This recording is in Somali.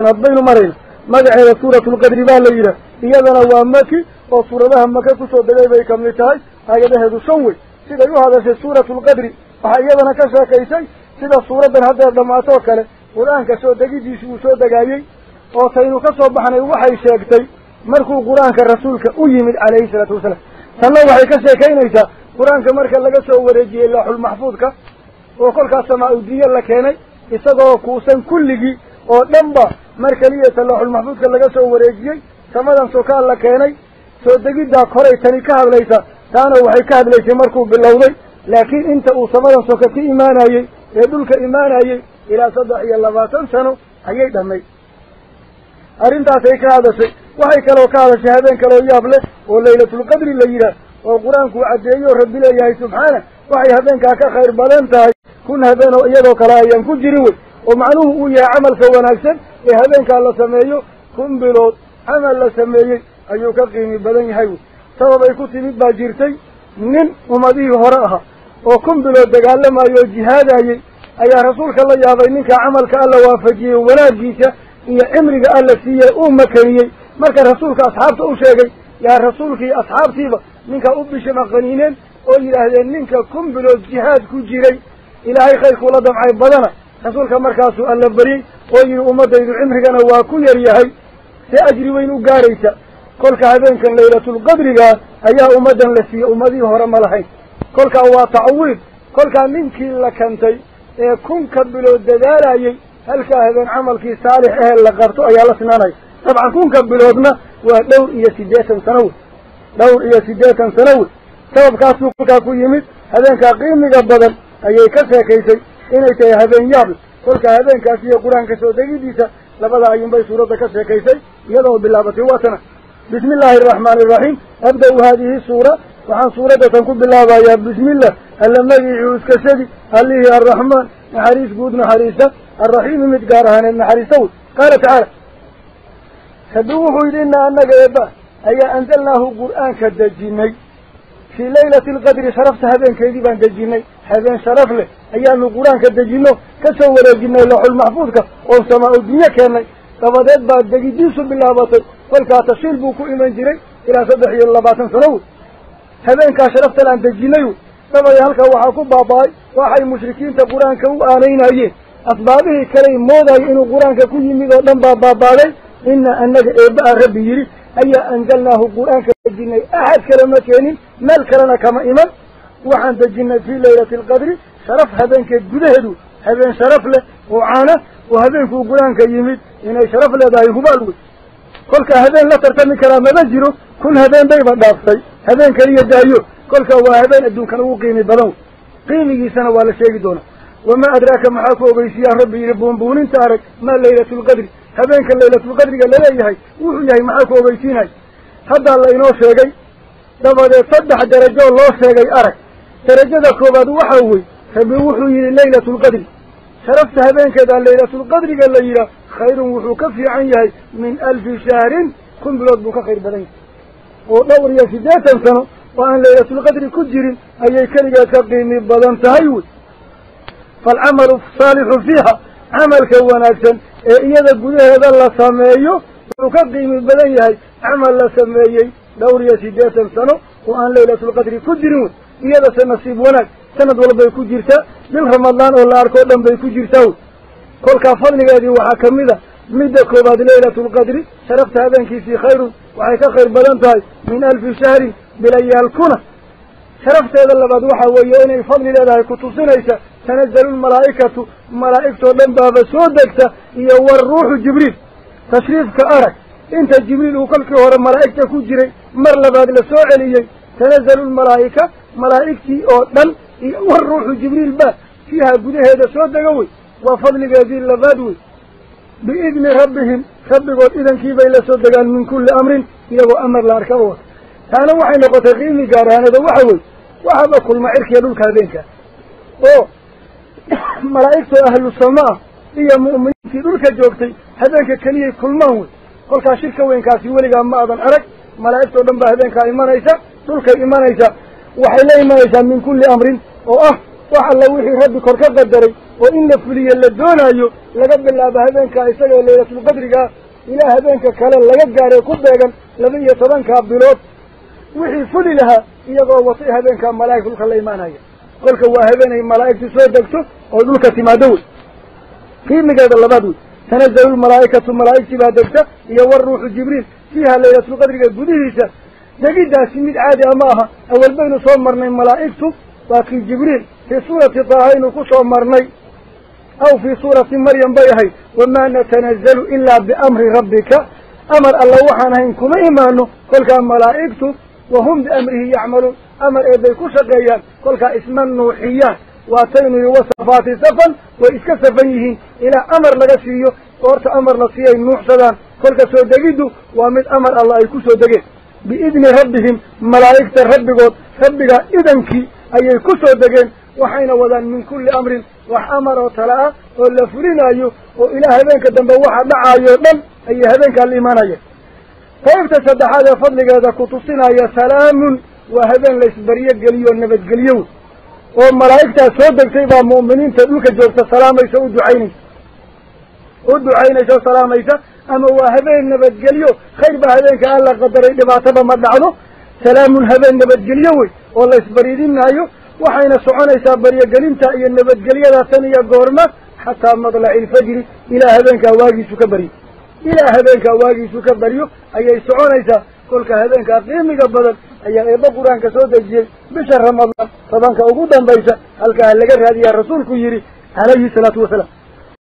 Baynu marayna magaceeda suuratulqadri baa la yidhaah, iyadana waa maki oo suuradaha maka kusoo degay bay kamid tahay. Aayadaheedu shan wey. Siday u hadashay suuratulqadri, waxaa iyadana ka sheekaysay sida suuraddan haddeer dhammaatoo kale qur-aanka soo degidiisi uu soo degaayey oo taynu ka soo baxnay. Waxay sheegtay markuu qur-aanka rasuulka u yimid calayhi salaatu wasalaam. Tanna waxay ka sheekaynaysaa qur-aanka marka laga soo wareejiyey laaxulmaxfuudka oo kolkaas samaa-udiye la keenay, isagoo kuusan kulligii oo dhan ba mar keliyata laaxulmaxfuudka laga soo wareejiyey, samadan sokaal la keenay. Soo degiddaa koray tani ka hadlaysa, taana waxay ka hadlaysay markuu bilowday, laakiin inta uu samadan soka ka imaanayey ee dhulka imaanayey ilaa 23 sano ayay dhamay. Arrintaasay ka hadashay. Waxay kaloo ka hadashay habeen kaloo yaab leh oo laylatulqadri la yidhaah, oo qur-aanku caddeeyo rabbi leeyahay subxaana waxay habeenkaa ka khayr badan tahay 1000 habeen oo iyadoo kale ayaan ku jirin wey, oo macnuhu uu yahay camalka wanaagsan ee habeenkaa la sameeyo 1000 bilood camal la sameeyey ayuu ka qiimi badan yahay wey. Sababay ku timid baa jirtay. Nin ummadihii hore ahaa oo 1000 bilood dagaalamayo oo jihaadayey ayaa rasuulka la yaabay ninka camalka alla waafajiyey, wanaaggiisa iyo cimriga alla siiyey uu makaniyey. Marka rasuulka asxaabta u sheegay, yaa rasuulkii asxaabtiiba ninka u bishama qaniineen oo yidhaahdeen ninka 1000 bilood jihaad ku jiray ilaahay khayrkuula damcay badana. Rasuulka markaasuu alla baryey oo yihi ummadaydu cimrigana waa ku yar yahay, see ajri weyn u gaaraysa. Kolka habeenkan laylatulqadrigaa ayaa ummaddan la siiyey, ummadihii hore ma lahayn. Kolkaa waa tacwiid. Kolkaa ninkii la kantay ee 1000-ka bilood dadaalayey halkaa habeen camalkii saalix ehe la qabto ayaa la sinaanaya. Dabcan 1000-ka biloodna waa dhowr iyo siddeetan sano wey, dhowr iyo siddeetan sano wey. Sababkaasuu kolkaa ku yimid. Habeenkaa qiimiga badan ayay ka sheekaysay inay tahay habeen yaable. Kolka habeenkaas iyo qur-aanka soo degidiisa labada ayuunbay suuradda ka sheekaysay iyadoo bilaabatay. Waatana bismi illaahi araxmaani iraxiim. Abda-u haadihi suura, waxaan suuraddatan ku bilaabayaa bismillah, alla magicii iskashadi, allihii arraxmaan naxariis guud naxariista, arraxiimi mid gaar ahaaneed naxariista wey. Qaala tacaala, rabbi wuxuu yidhi: inaa annaga eeba ayaa anzalnaahu qur-aanka dejinay fii laylati alqadri, sharafta habeenkeedii baan dejinay. Habeen sharaf leh ayaanu qur-aanka dejino, kasoo wareejinay looxulmaxfuudka oon samaa-u dunyo keennay. Dabadeed baa degidiisu bilaabatay. Kolkaa tashiil buu ku iman jiray ilaa 23 sano wey. Habeenkaa sharaftan aan dejinay wey. Dabadeed halkaa waxaa ku baaba-ay waxay mushrikiinta qur-aanka u aanaynayeen. Asbaabihii kaley moodayo inuu qur-aanka ku yimid oo dhan baa baabaaday. Ina annaga eeba-a, rabbi yidhi, ayaa anzalnaahu qur-aanka dejinay, axad kale ma keenin, meel kalena kama iman. Waxaan dejinay fii laylati alqadri, sharaf habeenkeed gudaheedu, habeen sharaf leh oo caana oo habeenkuu qur-aanka yimid inay sharaf leedahay hubaal wey. Kolka habeen la tartami karaa maba jiro, 1000 habeen bayba dhaaftay, habeen keliya daayo. Kolka waa habeen adduunkan ugu qiimi badan wey, qiimigiisana waa la sheegi doonaa. Wamaa adraaka, maxaa ku ogeysiiyaa, rabbi yidhi, buunbuuninta arag, maa laylatulqadri, habeenka laylatulqadriga laleeyahay wuxuu yahay maxaa ku ogeysiinay? Haddaa la inoo sheegay. Dabadeed saddex darajoo loo sheegay arag. Darajada koowaad waxaa wey, rabbi wuxuu yidhi laylatulqadri sharafta habeenkeeda laylatulqadriga la yidhaah khayrun, wuxuu ka fiican yahay, min 1000 shahrin, 1000 bilood buu ka khayr badan yahay, oo dhowr iyo siddeetan sano oo aan laylatulqadri ku jirin ayay keligeed ka qiimi badan tahay wey. Faalcamalu saalixu fiiha, camalka wanaagsan ee iyada gudaheeda la sameeyo wuxuu ka qiimi badan yahay camal la sameeyey dhowr iyo siddeetan sano oo aan laylatulqadri ku jirin wey. Iyadase nasiib wanaag sanad walbay ku jirtaa, bil Ramadaan oo la arkoo dhan bay ku jirtaa wey. Kolkaa fadligeedii waxaa kamid a midda koowaad: laylatulqadri sharafta habeenkiisii khayrun, waxay ka khayr badan tahay, min 1000 shahrin, bilayaal kuna. Sharafteeda labaad waxa weeye inay fadli leedahay kutusinaysa tanazalu lmalaa'ikatu, malaa'igtoo dhan baaba soo degta, iyo waruuxu Jibriil. Tashriifka arag, inta Jibriil uu kolkii hore malaa'igta ku jiray mar labaad la soo celiyey. Tanazalu lmalaa'ika, malaa'igtii oo dhan iyo waruuxu Jibriil ba fiiha gudaheeda soo dega wey. Waa fadligeedii labaad wey. Biidni rabbihim, rabbigood idankii bay la soo degaan, min kulli amrin, iyagoo amar la arkaba wata. Taana waxay noqotay qiimi gaar ahaaneedo. Waxa wey, waxaaba kulma cirkiya dhulka habeenka oo malaa'igtoo ahlu sama ah iyo mu'miniintii dhulka joogtay habeenka keliyay kulmaan wey. Kolkaa shirka weynkaasi weligaa ma adan arag. Malaa'igtoo dhan baa habeenkaa imanaysa, dhulkay imanaysa, waxay la imanaysaa min kulli amrin oo ah Waxa la wixii Rabbi kor ka qadaray oo in la fuliyo la doonayo laga bilaabo habeenka isaga Laylatul Qadriga ilaa habeenka kale laga gaaray ku beegan 12 bilood wixii fuli lahaa iyagoo watay habeenka malaa'igtu dhulka la imaanaya. Kolka waa habeenay malaa'igtu soo degto oo dhulka timaado wey. Qiimigeeda labaad wey tanazalu lmalaa'ikatu malaa'igtii baa degta iyo waruuxu Jibriil fiiha Laylatul Qadriga gudihiisa. Degiddaasi mid caadi ah ma aha. Awal baynu soo marnay malaa'igtu waa kii Jibriil fii suurati Taaha aynu ku soo marnay aw fii suurati Maryam bay ahayd wamaa natanazzalu ilaa biamri rabbika, amar alla waxaan ahayn kuma imaano. Kolkaa malaa'igtu wahum biamrihi yacmaluun, amar eebbay ku shaqeeyaan. Kolkaa isma nuuxiyaan, waataynu yidhi wasafaati safan, way iska safan yihiin ilaa amar laga siiyo. Goorta amar la siiyay nuuxsadaan. Kolka soo degiddu waa mid amar alla ay ku soo degeen biidni rabbihim, malaa'igta rabbigood rabbigaa idankii ayay ku soo degeen. Waxayna wadaan min kulli amrin, wax amar oo tala ah oo la fulinayo oo ilaa habeenka dambe waxa dhacaayo dhan ayay habeenkaa la imaanaya. Qaybta saddexaad ee fadligeeda ku tusinaya salaamun, waa habeen la isbaryo geliyo nabadgelyo wey oo malaa'igtaas soo degtay baa mu'miniinta dhulka joogta salaamaysa u ducaynaysa, u ducaynaysa oo salaamaysa. Ama waa habeen nabadgelyo, khayr baa habeenka alla qadaray, dhibaataba ma dhacdo. Salaamun habeen nabadgelyo wey oo la isbaridinaayo. Waxayna soconaysaa baryogelinta iyo nabadgelyada tan iyo goorma xataa madlaci ilfajri, ilaa habeenkaa waagiisu ka baryo, ilaa habeenkaa waagiisu ka baryo ayay soconaysaa. Kolka habeenkaa qiimiga badan ayaa eebba qur-aanka soo dejiyey bisha Ramadaan 10 ugu dambaysa, halkaa laga raadiyaa rasuulku yidhi calayhi salaatu wasalaam.